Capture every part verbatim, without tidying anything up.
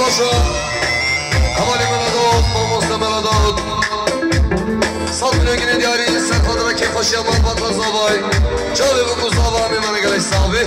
Hevalê Mela Dawud, mamoste Mela Dawud. Sed milyon ginê diyarî, ser xatira kêfxweşiya malbata zavay. Çavê biku zava, mêvanê gelek sax bî.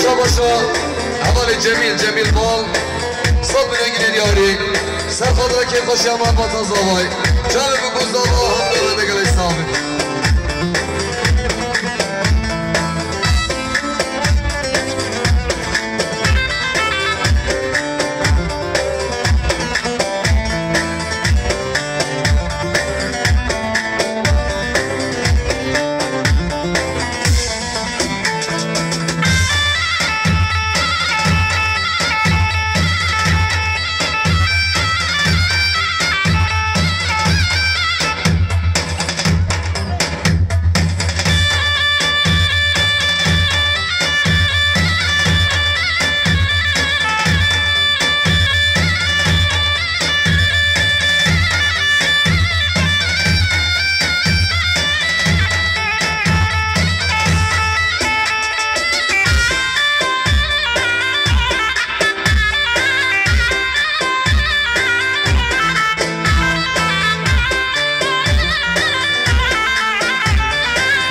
Şabaşa hevalê Cemîl, Cemîl Bal, sed milyon ginê diyarî, ser xatira kêfxweşiya malbata zavay. Çavê biku zava, hemdû wende gelek sax bî.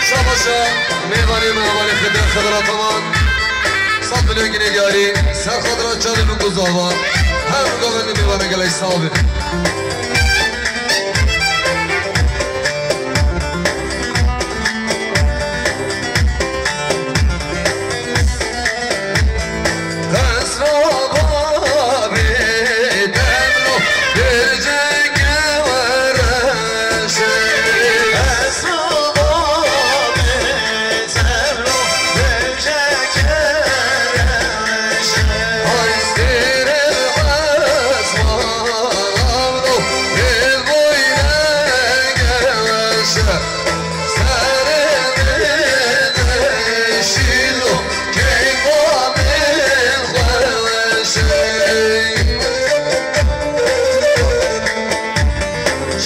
Şabaşa mêvanê me hevalê Xidra, Xidra Taman. Sed milyon ginê diyarî, ser xatira çavê biku zava. Her govendê mêvanê gelek sax bî.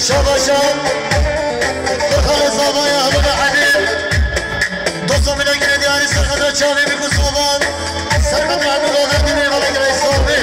Şabaşa, Furkan Zavaya, Hamid Emîn. Dostum, milyon ginê diyarî, ser xatira çavê biku zava. Ser xatira hemû govendê mêvanê gelek sax bî.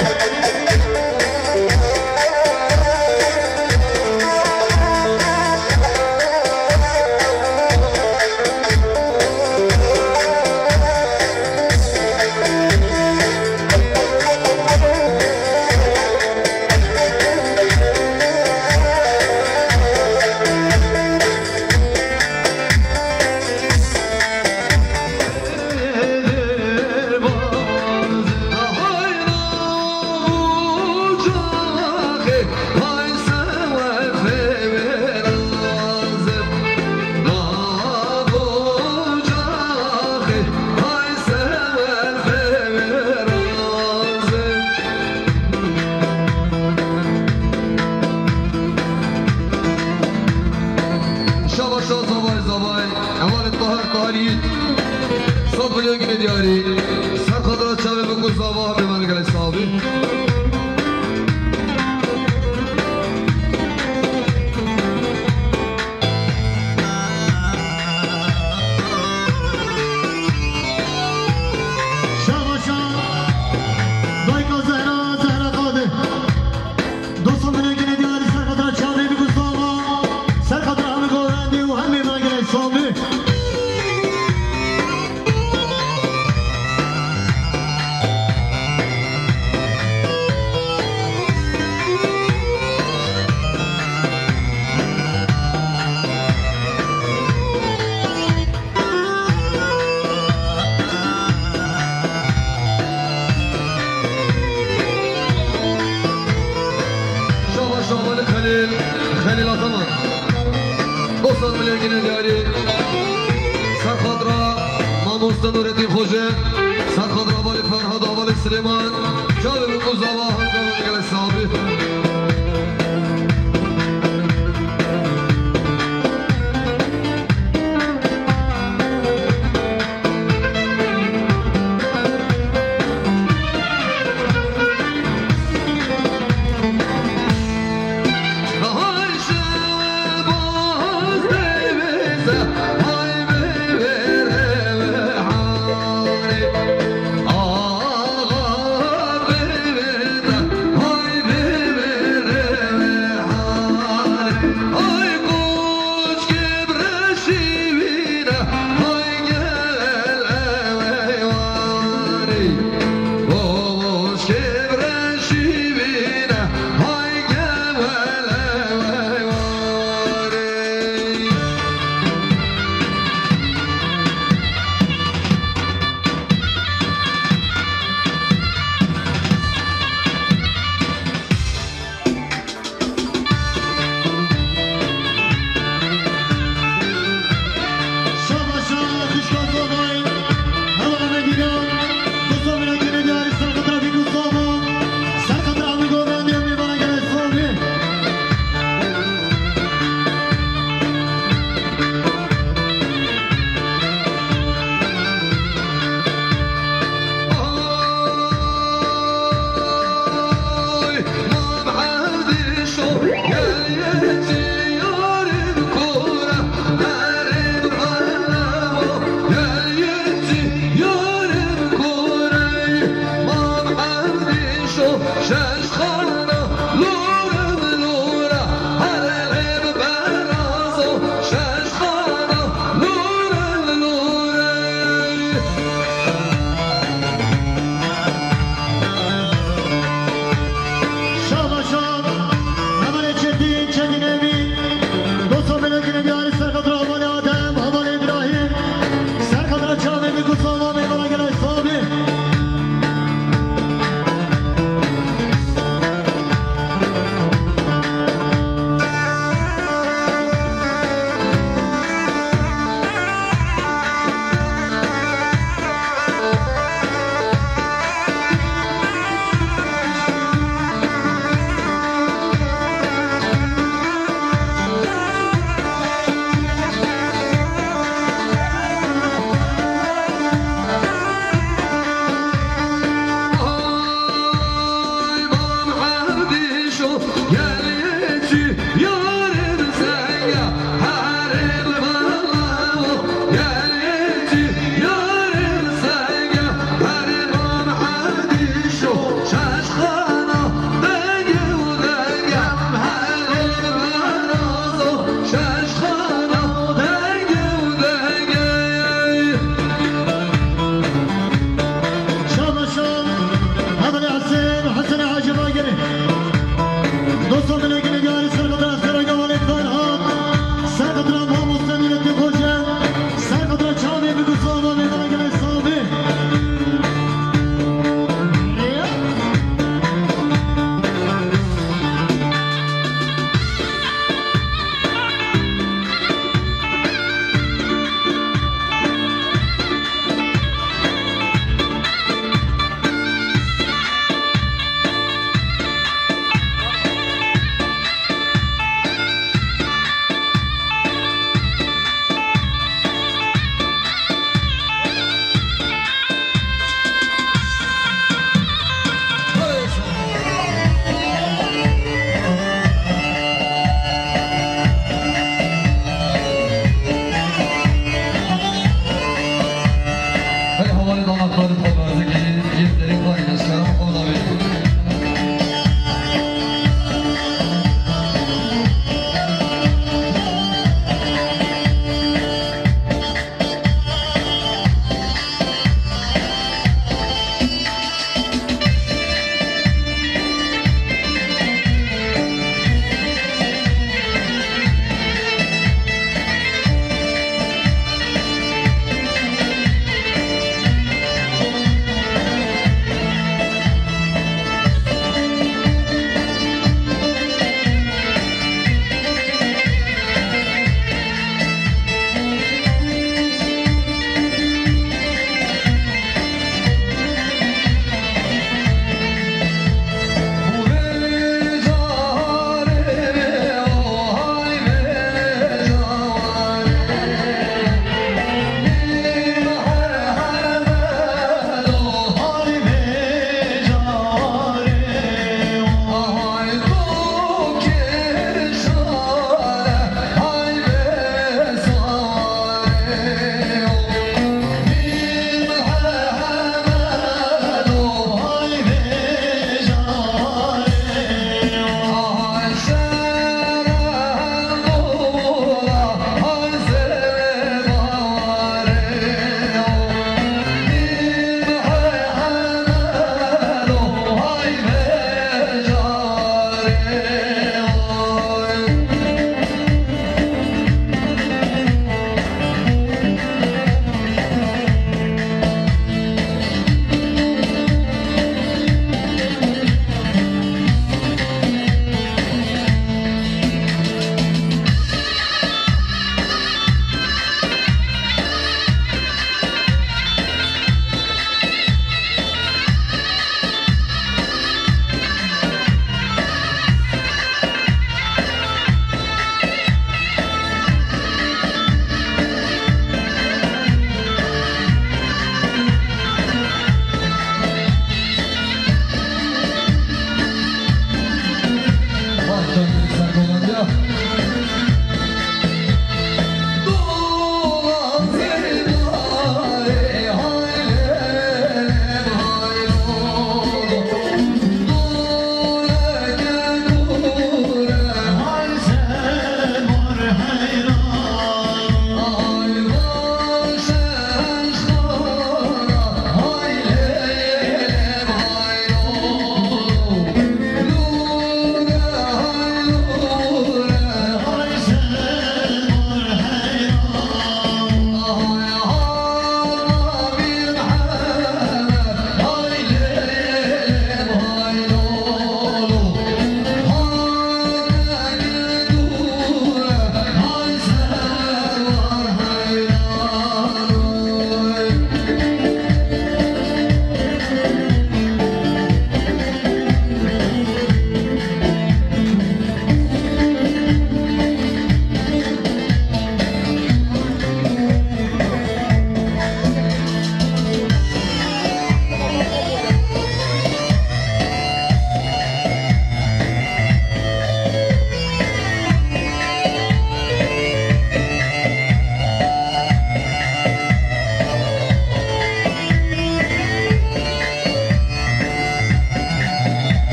Şabaşa zavay zavay. Hevalê Tahir, Tahir Yiğit. Sed milyon ginê diyarî. Ser xatira çavê biku zava, mêvanê gelek sax bî. Şabaşa, dayka Zehra, Zehra Kadir. Dostum, milyon ginê diyarî, ser xatira çavê biku zava, ser xatira hemû govendê û hemû mêvanê gelek sax bî. Dostlar, milletine değerli. Serxatra Mamoste Nurettin Xoce, Serxatra Vali Ferhat, Vali Süleyman, Çadır Mustafa, Hakkari Gele Sabi.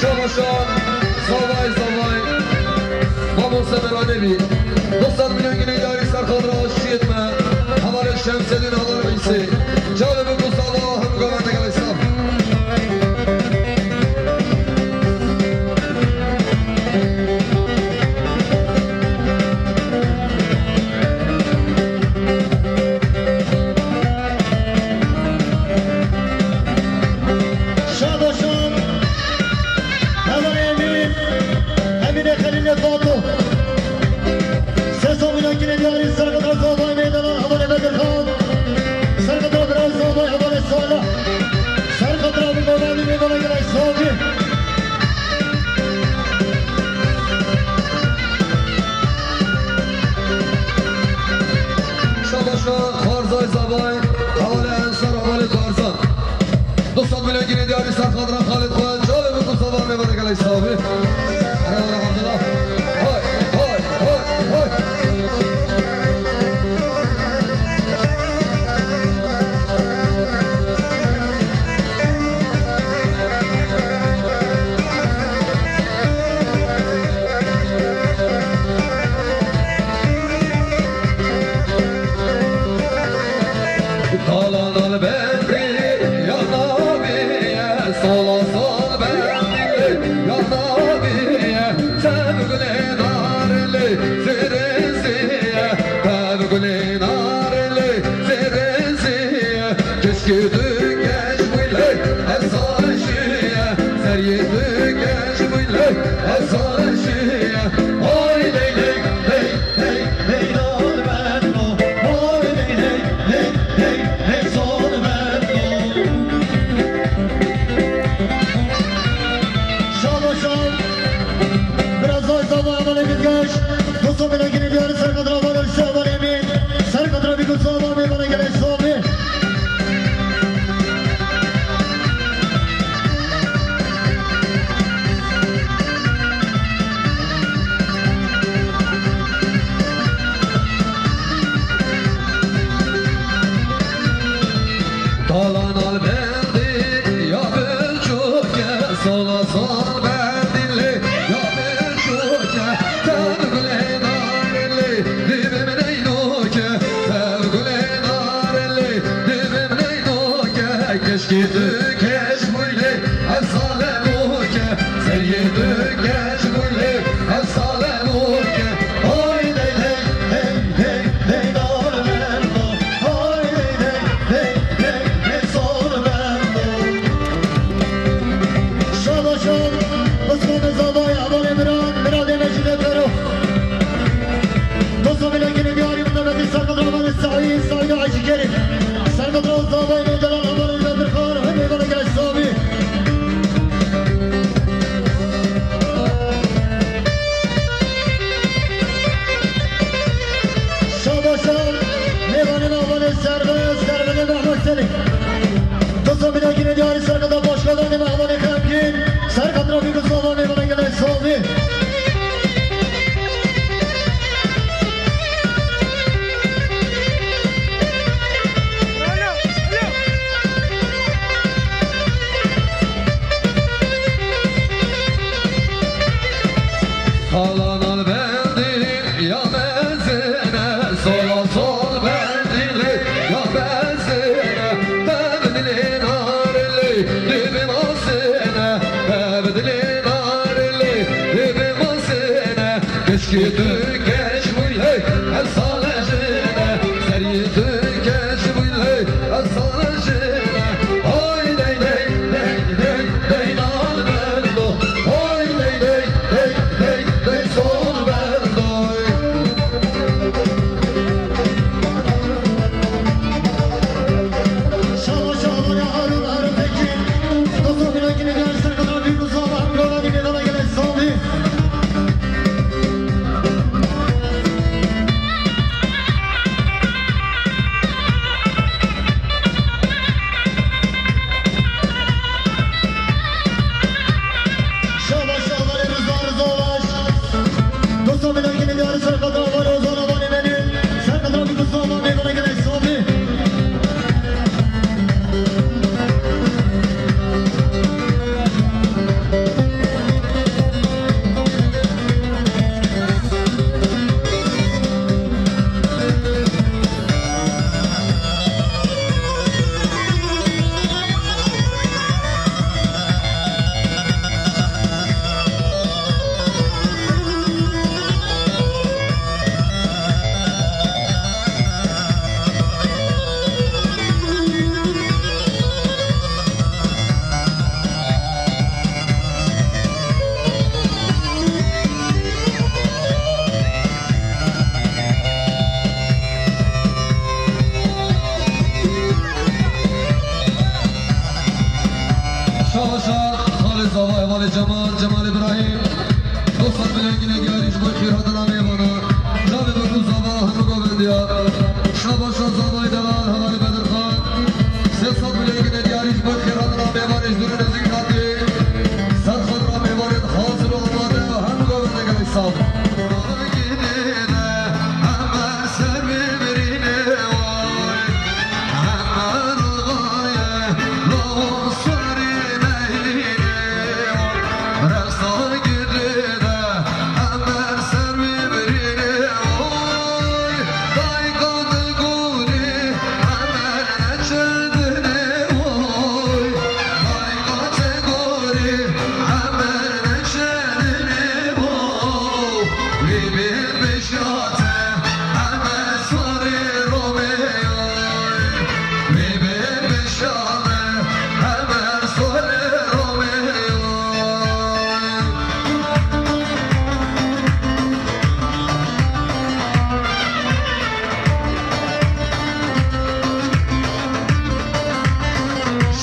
Şabaşan, zavay zavay. Mamoste Meranê bî. Dostlar, milyon günü yarî serxan ra şiyet me. Hevalê Şemsedîn, hevalê Îsê. Çavê bi ku zava hem gavende gelek sax. Şadoşan, Hevalê Emîn, Emînê Xelîlê Fato. Sê sed milyon kinê diyarî serqedra zavayê meydanan hevalê Bedirxan. Serqedra bira zavayê hevalê Salih. Serqedra bi govendî meydanan gelek zavî. Şabaşa Xarzay zavay, hevalê Ensar, hevalê Xarzan. Du sed milyon ginê diyarî ser xatira Xalid Xweş, çavê min Mustafa Mehmet Gelek sahibi. Merhaba Abdullah. Hay, hay, hay, hay. Talan al bendî ya nabiye, sola sol bendî ya nabiye, tevgulê narlê zirêziye, tevgulê narlê zirêziye, keşkê tu keş bûylê, ez saşiye, seriyê tu keş bûylê, ez saşiye, ay ley ley ley. Hey, hey, hey, dor bendo, hey, hey, hey, hey, hey, hey, zor bendo. Şalo şal, biraz daha zaman bana gitmiş. Bu sabine girip yarı serkadra bana bir şey var emin. Serkadra bir kutsal var bir bana gelen sobi. Talan al bendî ya biçûke, sola sol bendî lê ya biçûke, tev gulê narê lê dibim neynoke, tev gulê narê lê dibim neynoke, keşkê tu keş bûylê, ez salem oke, seriyê tu keş bûylê, ez salem oke. Oy dey hey, hey, hey, hey, dor bendo. Oy dey hey, hey, hey, hey, sor bendo. Şabaşan, Osman'ı zavay, avalê miran, miradê mecide tero. Dosto bilekini diyarî, bunda beti sakın ramanı sahi, sahi acı keri. Serkadra zavay, meydanan avalê Bedirxan, hemê bana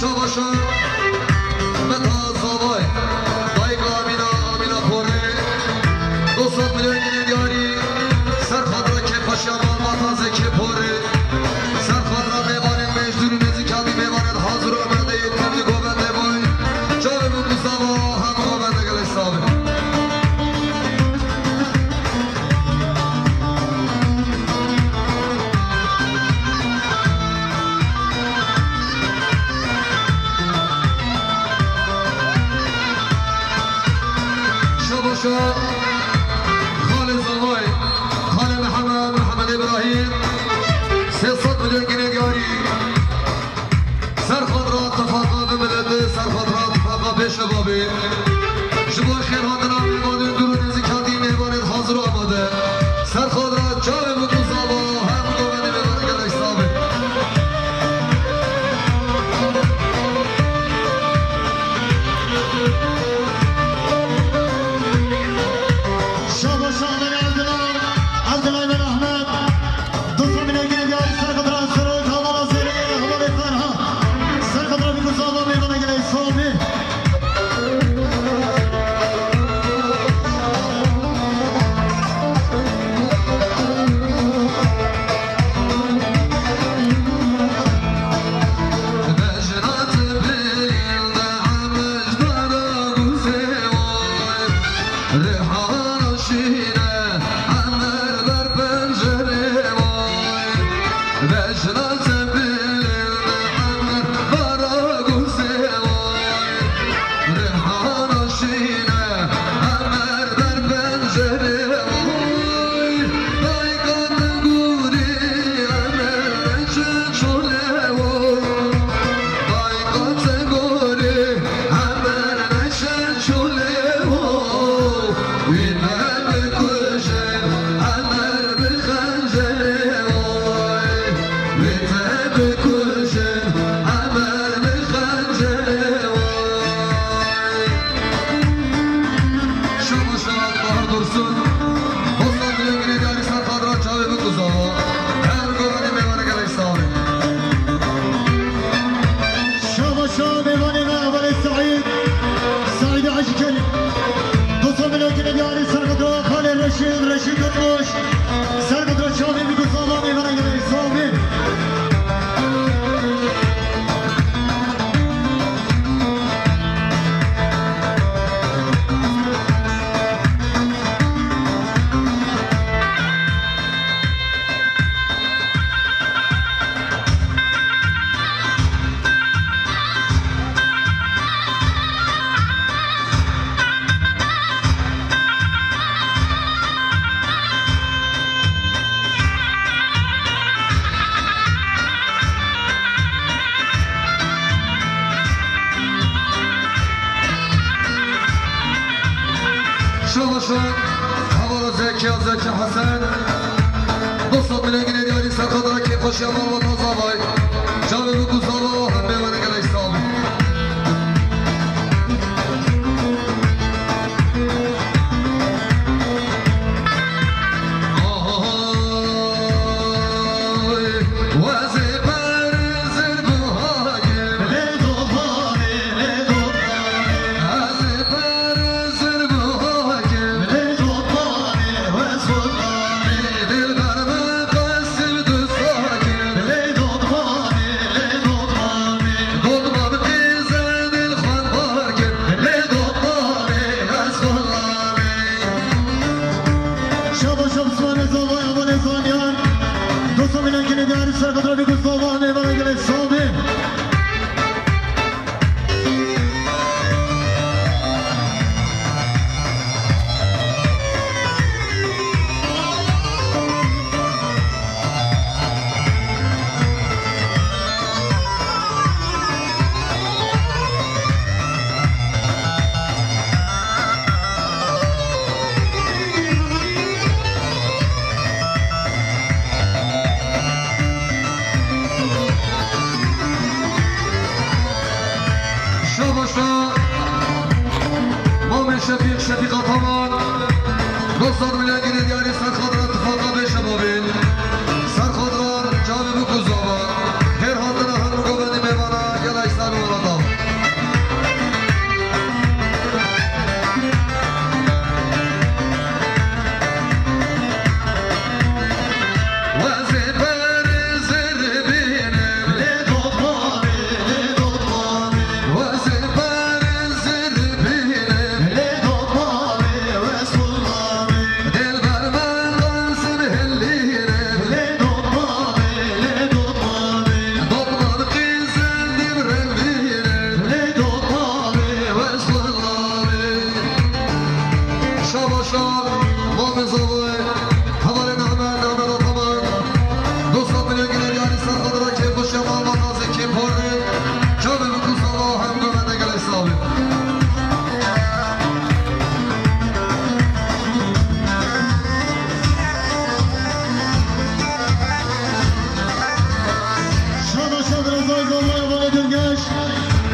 Başa, Meta Zavay, Dayka Amîna, Amîna Porê, dostlar milyon yine diyari, Serhat Rakê Paşa, Malbata Zekê Porê, Serhat Ra mêvanên mecdûrî nêzîkatî mêvanên hazir amade yê tevlî govende boy, çavê min Mustafa hem govende gelek sabi. Şabaşa Xalê Zavay, Xalê Mihemed, Mihemed Îbrahîm, sê sed milyon ginê diyarî. Serhat Ra tifaqa bi milete, Serhat Ra tifaqa pêşe babê. Ji bo xêr hatina mêvanên dûr û nêzîkatî mêvanên hazir û amade. Serhat Ra çavê min ku zava, her ku govendê mêvanê gelek sabe. Şabaş Ahmet Evdilay, Evdilay ben Ahmet. Dostum bile gidip yarı Serkadra Sürü, Kavala Zeri, Havale Ferha. Serkadra bir kuzava meydana gelen Sami. Şabaş Şahat Bahar Dursun. Bostan bile yine diyarı Serkadra çavê min ku zava. Her govendê mêvanê gelek sabe. Şabaş Şahat mêvanê me Hevalê Seîd. Seîdê Hecî Kerîm. Dosttan bile yine diyarı Serkadra Xalê Reşîd, Reşîd Durmuş. Serkadra çavê min ku zava mêvanê gelek sabe. Şabaşa, Hevala Zekiya, Zeki Hesen. Dostlar, bile yine diyarî Serkadra kêfxweşiya mal ve taza vay. Çavê min ku zava hem mêvanê gelek sabe. Şabaş Osmanê Zavaya Vanê Zanyan. Dostum ile yine diyarı Serkadra bir Gustavo Amê Vanê gelek sabe. Şabaşa Mamê Şefîq, Şefîq Ataman. Dostlar, milyon yine diyarî Serkadra tifaqa pêşe babê. Serkadra çavê min ku zava. Her hatina her govendê mêvana gela Îslamê wela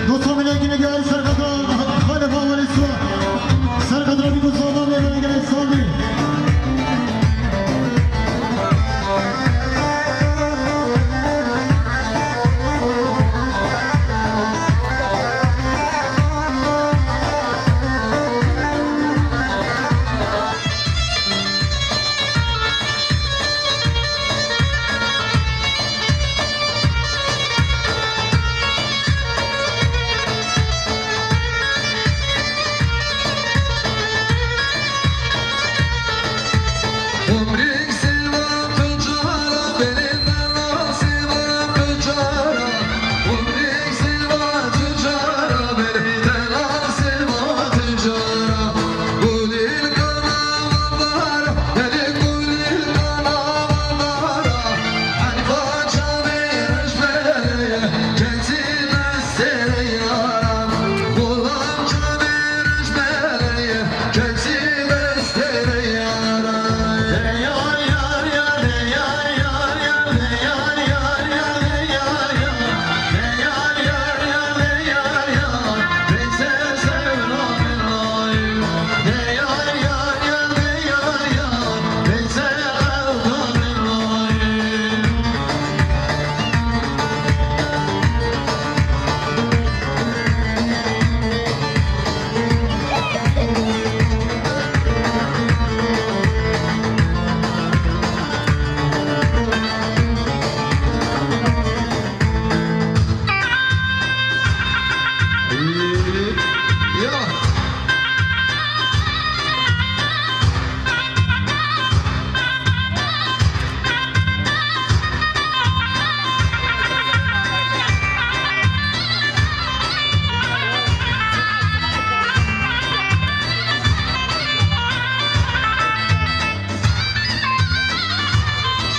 Dostum, yine, yine gel, serkata, hadi, hadi, hadi, serkata, bir dostum, bir, bir, bir, bir,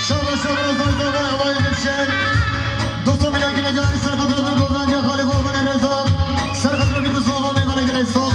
Şaba, şaba, zay, zay, vay, vay, vay, şey. Dostum, bir dakika, gel, sen kadar bir gol, ben gel, hadi, gol, bana, Reza. Sen kadar bir gol, bana, bana, gel, sağ ol.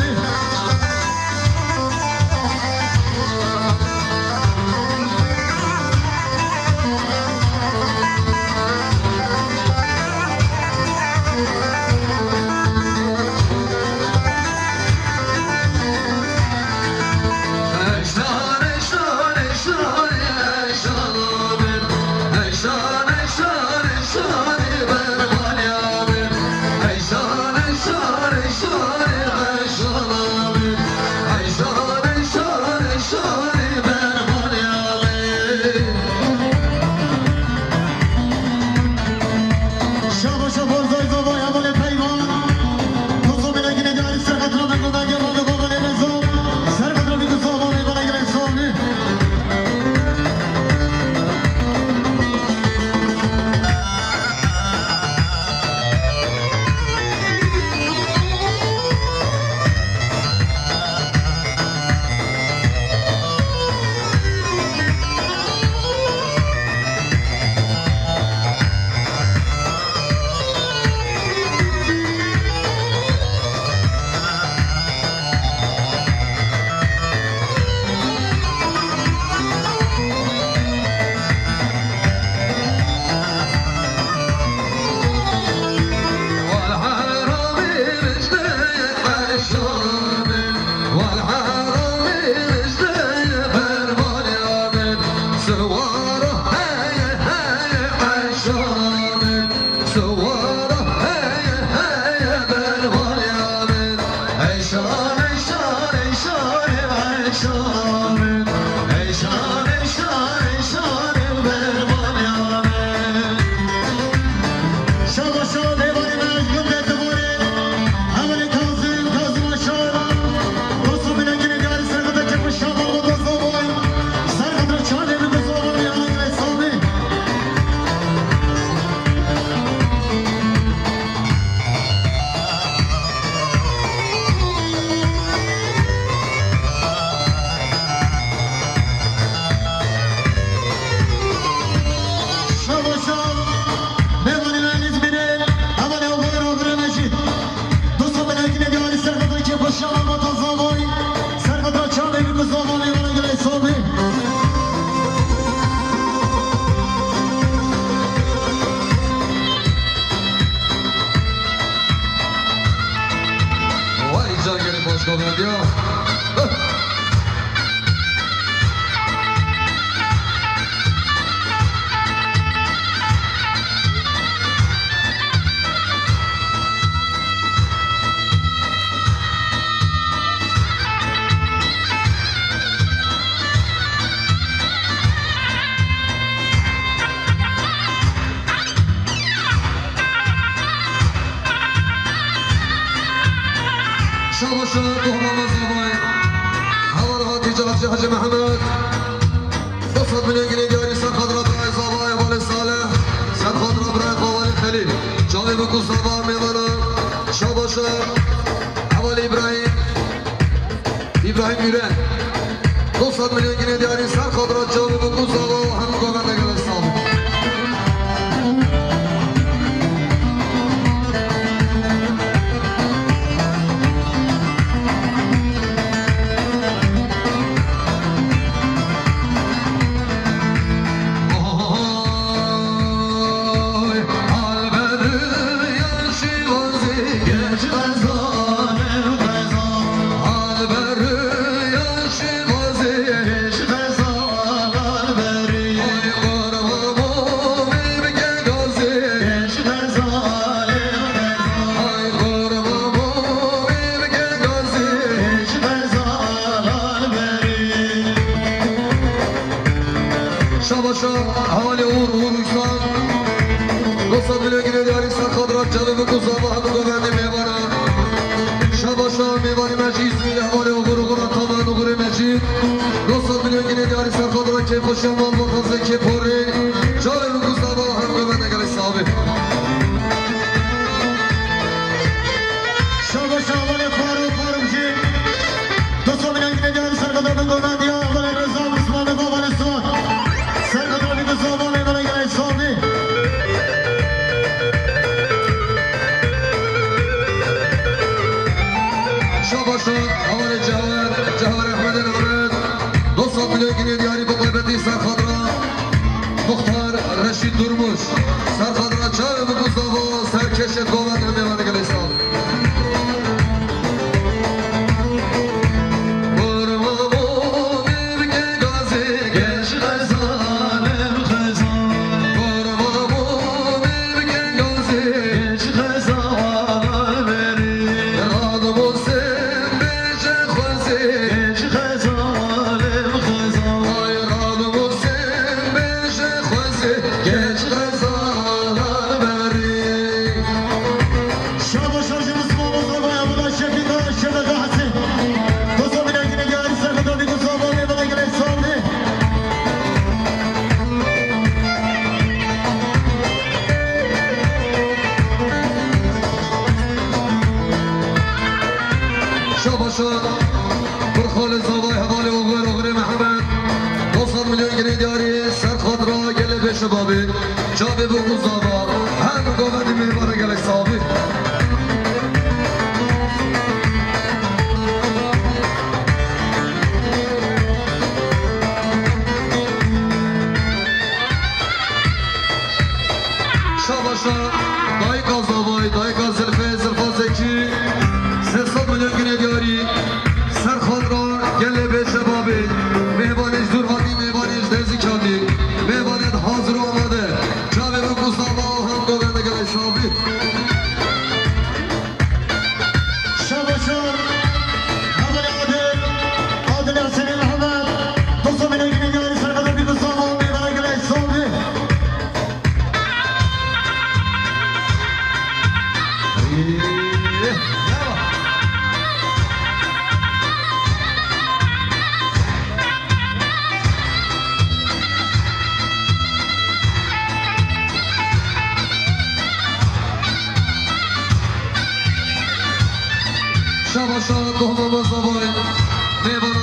Radyo. Şabaşa Kohma Zavay. Heval Hatîce Hacı Hacı Mehmet. Du sed milyon ginê diyarî ser xadra birayê Zavay Hevalê Salih. Ser xadra birayê Hevalê Xelîl. Çavê biku Zava mêvana. Şabaşa Hevalê İbrahim. İbrahim Yüren. Du sed milyon ginê diyarî ser xadra çavê biku Zava û hemû govende gelek sax bin. Şabaşa Hevalê Uğur, Uğur Uysal. Du sed milyon ginê diyarî ser xadra çavê biku Zava hemû govendê mêvana. Şabaşa mêvanê me jî Îzmîr Hevalê Uğur, Uğur Ataman, Uğurê Mecîd. Du sed milyon ginê diyarî ser xadra kêfxweşiya malbata Zekê Porê. Çavê biku Zava hemû govende gelek sax bin. Şabaşa Hevalê Faruk, Faruk jî. Du sed milyon ginê diyarî ser xadra biku Zava. Hevalê Reza Osman, Hevalê Suat. Ser xadra biku Zava mêvana gelek sax bin. Şabaşa Hevalê Cewher, Cewher Ehmedê Mehmet. Du sed milyon ginê diyarî bi taybetî ser xadra Muxtar Reşîd Durmuş. Ser xadra çavê biku Zava, ser keşê govend hemê mêvanê gelek sax bin. Şabaş, şabaş, Mustafa Mustafa, ya bu da şefika, şefika Hasan. Mustafa bile yine geldi, Serhat abi, Mustafa abi, bana gelen saldı. Şabaşa, bir xalê zavay hevalê oxir, oxirê Mehmet. Du sed milyon ginê diyarî, ser xatira gelê bêşebabî. Çavê biku Zava, her govendî mêvanê gelek sax bî. Şabaşa dayika Zavay, dayika Zilfê, Zilfa Zekî, sê sed milyon ginê diyarî, ser xatira gelê bêşebabî, mêvanê ji dûr hatî, mêvanê ji nêzîk hatî, mêvanê hazir û amade. Çavê biku Zava û hem govende gelek sax bî. Şabaşa, Adil, Adil, Adil Ersenî Mehmet, du sed milyon ginê diyarî, ser xatira biku Zava, mêvanê gelek sax bî. Şabaşa Kohma Zavay, mêvan